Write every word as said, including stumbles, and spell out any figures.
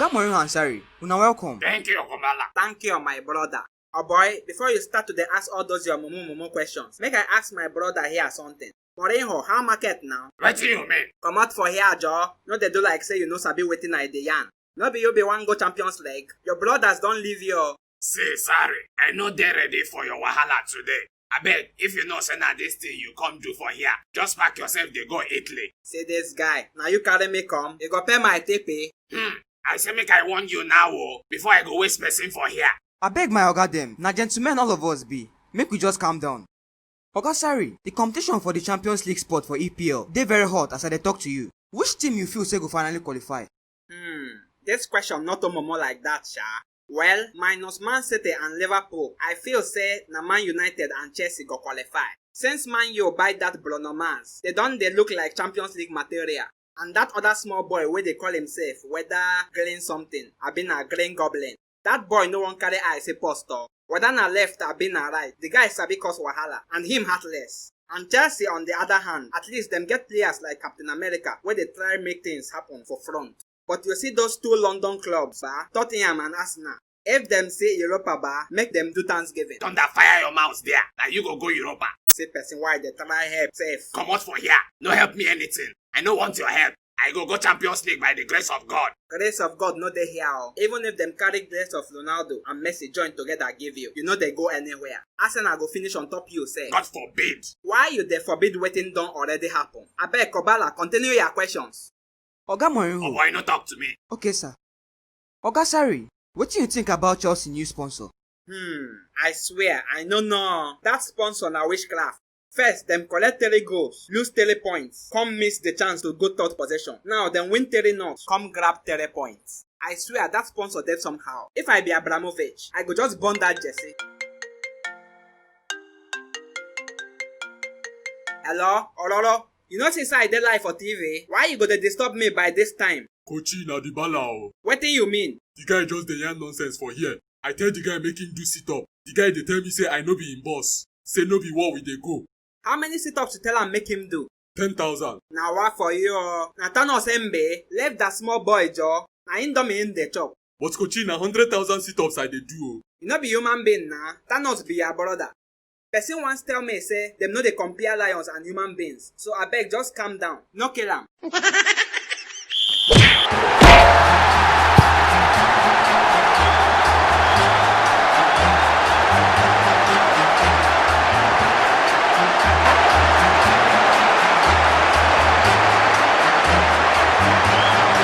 Mourinho and Sarri, una welcome. Thank you, Kobala. Thank you, my brother. Oh boy, before you start to dey ask all those your mumu mumu questions, make I ask my brother here something. Mourinho, how market now? Wetin you mean? Comot for here, Joe. No dey do like say you no sabi wetin I dey yarn. No be you be wan go Champions League? Your brothers don leave you. See, sorry, I no dey ready for your wahala today. Abeg, if you know say na this thing you come do for here, just pack yourself dey go Italy. See this guy, na you carry me come? You go pay my tipi? Hmm, I say make I warn you now o, before I go waste person for here. Abeg my oga dem, na gentlemen all of us be. Make we just calm down. Oga Sarri, the competition for the Champions League spot for E P L dey very hot as I dey talk to you. Which team you feel say go finally qualify? Hmm, this question not too mumu like that, sha. Well, minus Man City and Liverpool, I feel say na Man United and Chelsea go qualify. Since Man U buy that Bruno Mars, they don dey look like Champions League material. And that other small boy wey dey call himself whether green something, abi na green goblin. That boy no wan carry eye see post o. Whether na left abi na right, the guy sabi cause wahala and him heartless. And Chelsea on the other hand, at least dem get players like Captain America wey dey try make things happen for front. But you see those two London clubs, ba, Tottenham and Arsenal, if dem see Europa, ba, make dem do Thanksgiving. Thunder fire your mouth there, na you go go Europa. See person why dey try help sef. Comot for here, no help me anything. I no want your help. I go go Champions League by the grace of God. Grace of God no dey here o. Even if dem carry grace of Ronaldo and Messi join together give you, you no dey go anywhere. Arsenal go finish on top you sef. God forbid. Why you dey forbid wetin don already happen? Abeg, Kobala, continue your questions. Oga Mourinho. Oh boy, no talk to me. Okay, sir. Oga Sarri, wetin you think about Chelsea new sponsor? Hmm, I swear, I no know. That sponsor na witchcraft. First, dem collect three goals, lose three points, come miss the chance to go third position. Now, dem win three knots, come grab three points. I swear that sponsor dey somehow. If I be Abramovich, I go just burn that jersey. Hello, Ororo? You know say I dey live for T V? Why you go dey disturb me by this time? Kochi na the bala o. Wetin you mean? The guy just dey yarn nonsense for here. I tell the guy make him do sit up. The guy dey tell me say I no be him boss. Say no be war we dey go. How many sit-ups you tell am make him do? Ten thousand. Na wa for you o. Na Thanos Mbe, left that small boy jaw. Na indomie him dey chop. But Kochi na hundred thousand sit-ups I dey do o. You no be human being na. Thanos be your brother. Person once tell me say dem no dey compare lions and human beings. So abeg just calm down. No kill am.